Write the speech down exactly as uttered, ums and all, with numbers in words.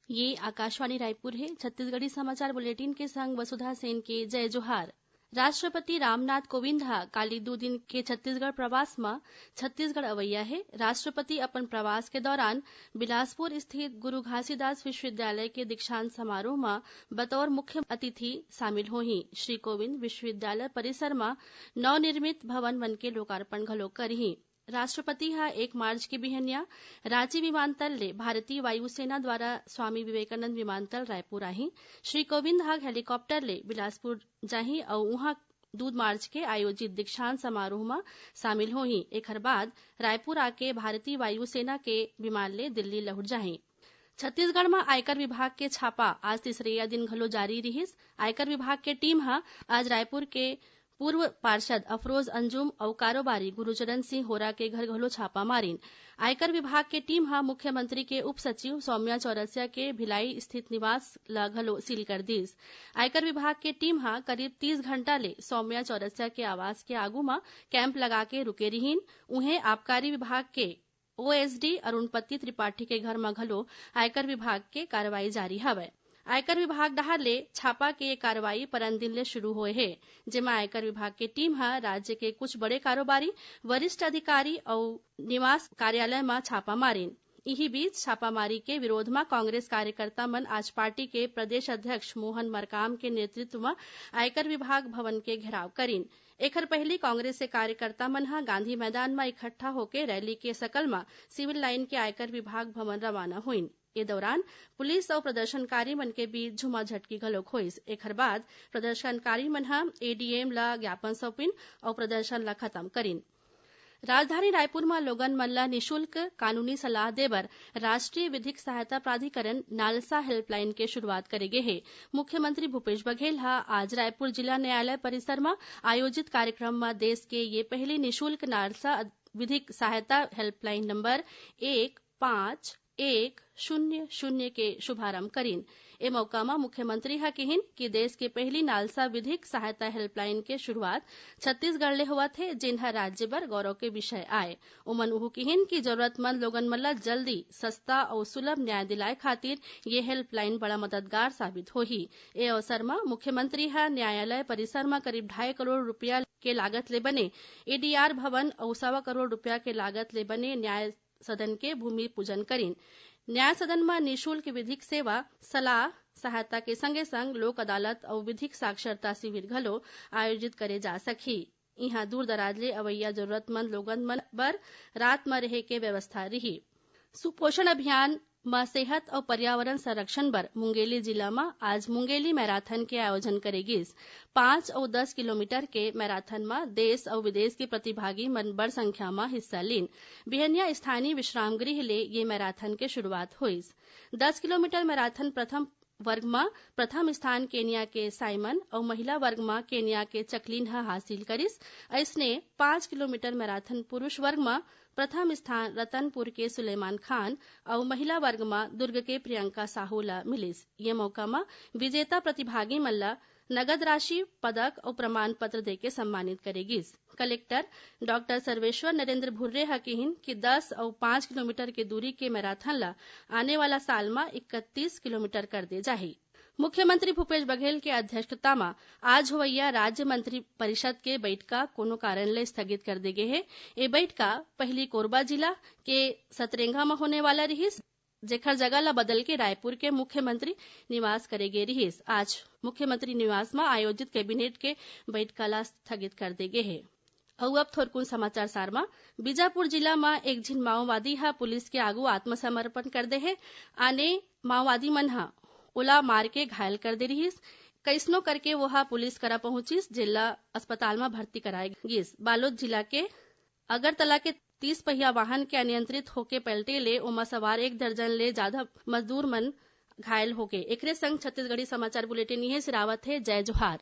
ये आकाशवाणी रायपुर हे। छत्तीसगढ़ी समाचार बुलेटिन के संग वसुधा सेन के जय जोहार। राष्ट्रपति रामनाथ कोविंद ह काली दू दिन के छत्तीसगढ़ प्रवास म छत्तीसगढ़ अवइया हे। राष्ट्रपति अपन प्रवास के दौरान बिलासपुर स्थित गुरु घासीदास विश्वविद्यालय के दीक्षांत समारोह म बतौर मुख्य अतिथि शामिल होही। श्री कोविंद विश्वविद्यालय परिसर म नवनिर्मित भवन मन के लोकार्पण घलो करही। राष्ट्रपति ह एक मार्च के बिहनिया रांची विमानतल ले भारतीय वायुसेना द्वारा स्वामी विवेकानंद विमानतल रायपुर आही। श्री कोविंद ह हेलीकॉप्टर ले बिलासपुर जाही अउ उहां दू मार्च के आयोजित दीक्षांत समारोह म शामिल होही। एखर बाद रायपुर आके भारतीय वायुसेना के विमान ले दिल्ली लहुट जाही। छत्तीसगढ़ म आयकर विभाग के छापा आज तीसरइया दिन घलो जारी रिहिस। आयकर विभाग के टीम ह आज रायपुर के पूर्व पार्षद अफरोज अंजुम अउ कारोबारी गुरुचरण सिंह होरा के घर घलो छापा मारिन। आयकर विभाग के टीम ह मुख्यमंत्री के उप सचिव सौम्या चौरसिया के भिलाई स्थित निवास ल घलो सील कर दिस। आयकर विभाग के टीम ह करीब तीस घंटा ले सौम्या चौरसिया के आवास के आगू म कैंप लगा के रुके रिहिन। उहें, आबकारी विभाग के ओएसडी अरुणपति त्रिपाठी के घर म घलो आयकर विभाग के कार्रवाई जारी हवय। आयकर विभाग डहार ले छापा के ये कार्रवाई परन दिन ले शुरू होए हे, जेमा आयकर विभाग के टीम ह राज्य के कुछ बड़े कारोबारी, वरिष्ठ अधिकारी अउ निवास कार्यालय म छापा मारिन। इही बीच, छापामारी के विरोध म कांग्रेस कार्यकर्ता मन आज पार्टी के प्रदेश अध्यक्ष मोहन मरकाम के नेतृत्व म आयकर विभाग भवन के घेराव करिन। एखर पहिली कांग्रेस के कार्यकर्ता मन ह गांधी मैदान म इकट्ठा होके रैली के सकल म सिविल लाइन के आयकर विभाग भवन रवाना होइन। ए दौरान पुलिस अउ प्रदर्शनकारी मन के बीच झूमाझटकी घलोक होइस। एखर बाद प्रदर्शनकारी मन ह एडीएम ल ज्ञापन सौंपिन अउ प्रदर्शन ल खत्म करिन। राजधानी रायपुर म लोगन मन ल निशुल्क कानूनी सलाह देबर राष्ट्रीय विधिक सहायता प्राधिकरण, नालसा, हेल्पलाइन के शुरुआत करे गे हे। मुख्यमंत्री भूपेश बघेल ह आज रायपुर जिला न्यायालय परिसर म आयोजित कार्यक्रम म देश के ये पहिली निशुल्क नालसा विधिक सहायता हेल्पलाइन नंबर एक पाँच एक शून्य शून्य के शुभारंभ करिन। ए मौका म मुख्यमंत्री ह किहिन कि देश के पहिली नालसा विधिक सहायता हेल्पलाइन के शुरुआत छत्तीसगढ़ ले होवत हे, जेन ह राज्य बर गौरव के विषय आय। ओमन उहू किहिन कि जरूरतमंद लोगन मन ल जल्दी, सस्ता अउ सुलभ न्याय दिलाए खातिर ये हेल्पलाइन बड़ा मददगार साबित होही। ए अवसर म मुख्यमंत्री ह न्यायालय परिसर म करीब ढाई करोड़ रुपया के लागत ले बने एडीआर भवन अउ सवा करोड़ रुपया के लागत ले बने न्याय सदन के भूमि पूजन करिन। न्याय सदन म निशुल्क विधिक सेवा, सलाह, सहायता के संगे संग लोक अदालत अउ विधिक साक्षरता शिविर घलो आयोजित करे जा सकही। इहां दूर-दराज ले अवइया जरूरतमंद लोगन मन बर रात म रेहे के व्यवस्था रिही। सुपोषण अभियान म सेहत अउ पर्यावरण संरक्षण बर मुंगेली जिला म आज मुंगेली मैराथन के आयोजन करे गिस। पाँच अउ दस किलोमीटर के मैराथन म देश अउ विदेश के प्रतिभागी मन बड़ संख्या म हिस्सा लीन। बिहनिया स्थानीय विश्राम गृह ले ये मैराथन के शुरुआत होइस। दस किलोमीटर मैराथन प्रथम वर्ग म प्रथम स्थान केनिया के साइमन अउ महिला वर्ग म केनिया के चकलिन ह हासिल करिस। अइसने पाँच किलोमीटर मैराथन पुरुष वर्ग म प्रथम स्थान रतनपुर के सुलेमान खान अउ महिला वर्ग म दुर्ग के प्रियंका साहू ल मिलिस। ये मौका म विजेता प्रतिभागी मन ल नगद राशि, पदक अउ प्रमाण पत्र देके सम्मानित करे गिस। कलेक्टर डॉक्टर सर्वेश्वर नरेंद्र भुर्रे ह किहिन कि दस अउ पाँच किलोमीटर के दूरी के मैराथन ल आने वाला साल म इकतीस किलोमीटर कर दे जाही। मुख्यमंत्री भूपेश बघेल के अध्यक्षता म आज होवइया राज्य मंत्री परिषद के बइठका कोनो कारण ले स्थगित कर दे गे हे। ए बइठका पहिली कोरबा जिला के सतरेंगा म होने वाला रिहिस, जेखर जगह ल बदल के रायपुर के मुख्यमंत्री निवास करे गे रिहिस। आज मुख्यमंत्री निवास म आयोजित कैबिनेट के बइठका ल स्थगित कर दे गे हे। अउ अब थोरकुन समाचार सार म, बीजापुर जिला म एक झिन माओवादी ह पुलिस के आगू आत्मसमर्पण कर दे हे। आने माओवादी मन ह ओला मार के घायल कर दे रिहिस। कइसनो करके वो ह पुलिस करा पहुंचिस, जेला अस्पताल म भर्ती कराए गिस। बालोद जिला के अगरतला के तीस पहिया वाहन के अनियंत्रित होके पलटे ले ओमा सवार एक दर्जन ले जादा मजदूर मन घायल होगे। एकरे संग छत्तीसगढ़ी समाचार बुलेटिन इहें सिरावत हे। जय जोहार।